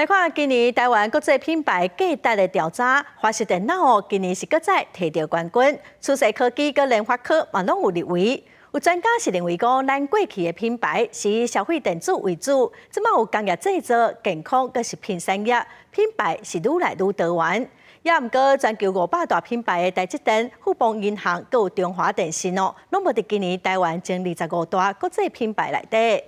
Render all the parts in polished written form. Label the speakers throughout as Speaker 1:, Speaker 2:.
Speaker 1: 來看今年台灣國際品牌價值的調查，華碩電腦哦，今年是閣再提著冠軍，趨勢科技佮聯發科嘛攏有入圍。有專家是認為講，咱過去的品牌是以消費電子為主，這馬有工業製造、健康佮食品產業，品牌是愈來愈多元。也毋過，全球500大品牌的台積電、富邦銀行，閣有中華電信哦，攏無佇今年台灣前25大國際品牌內底。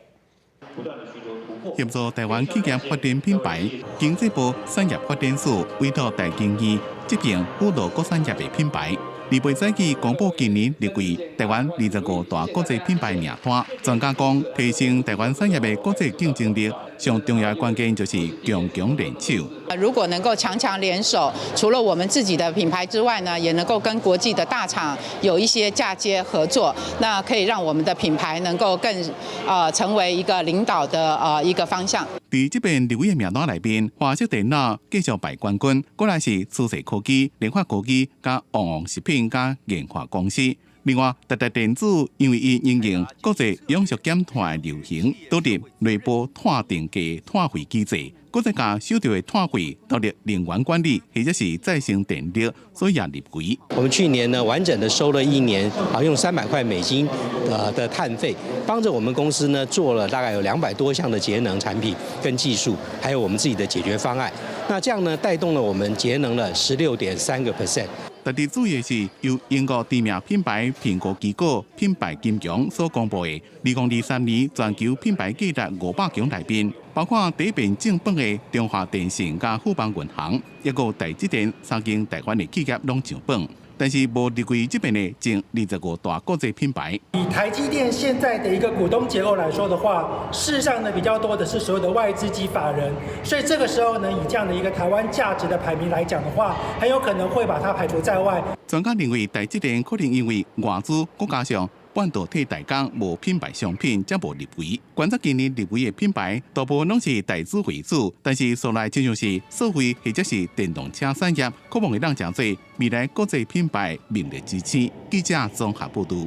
Speaker 2: 協助台灣企業發展品牌，經濟部產業發展署委託台經院執行輔導各產業的品牌。2八早起公布今年入圍台灣25大國際品牌名單。專家講，提升台灣產業的國際競爭力，上重要的關鍵就是強強聯手。
Speaker 3: 如果能夠強強聯手，除了我們自己的品牌之外呢，也能夠跟國際的大廠有一些嫁接合作，那可以讓我們的品牌能夠更成為一個領導的一個方向。
Speaker 2: 佇這遍入圍的名單內面，華碩電腦繼續排冠軍，過來是趨勢科技、聯發科技、佮旺旺食品、佮研發公司。另外，達達電子因為伊應用國際永續減碳的流行，導入內部碳定價碳費機制，閣再共收著的碳費投入能源管理或者是再生電力，所以也入圍。
Speaker 4: 我們去年呢，完整的收了一年，啊，用300塊美金的碳費，幫着我們公司呢做了大概有200多項的節能產品跟技術，還有我們自己的解決方案。那這樣呢，帶動了我們節能了16.3%。
Speaker 2: 特別注意的是，由英國知名品牌評估機構品牌金強所公布的2023年全球品牌價值500強內面，包括第一遍正榜的中華電信佮富邦銀行，抑閣有台積電三間台灣的企業攏上榜。但是無入圍這遍的前25大國際品牌。
Speaker 5: 以台積電現在的一個股東結構來說的話，事實上呢比較多的是所有的外資及法人，所以這個時候呢，以這樣的一個台灣價值的排名來講的話，很有可能會把它排除在外。
Speaker 2: 專家認為，台積電可能因為外資閣加上半導體代工無品牌商品，才無入圍。觀察今年入圍的品牌，大部分攏是台資為主，但是所來親像是數位或者是電動車產業，可望會當成做未來國際品牌明日之星。記者綜合報導。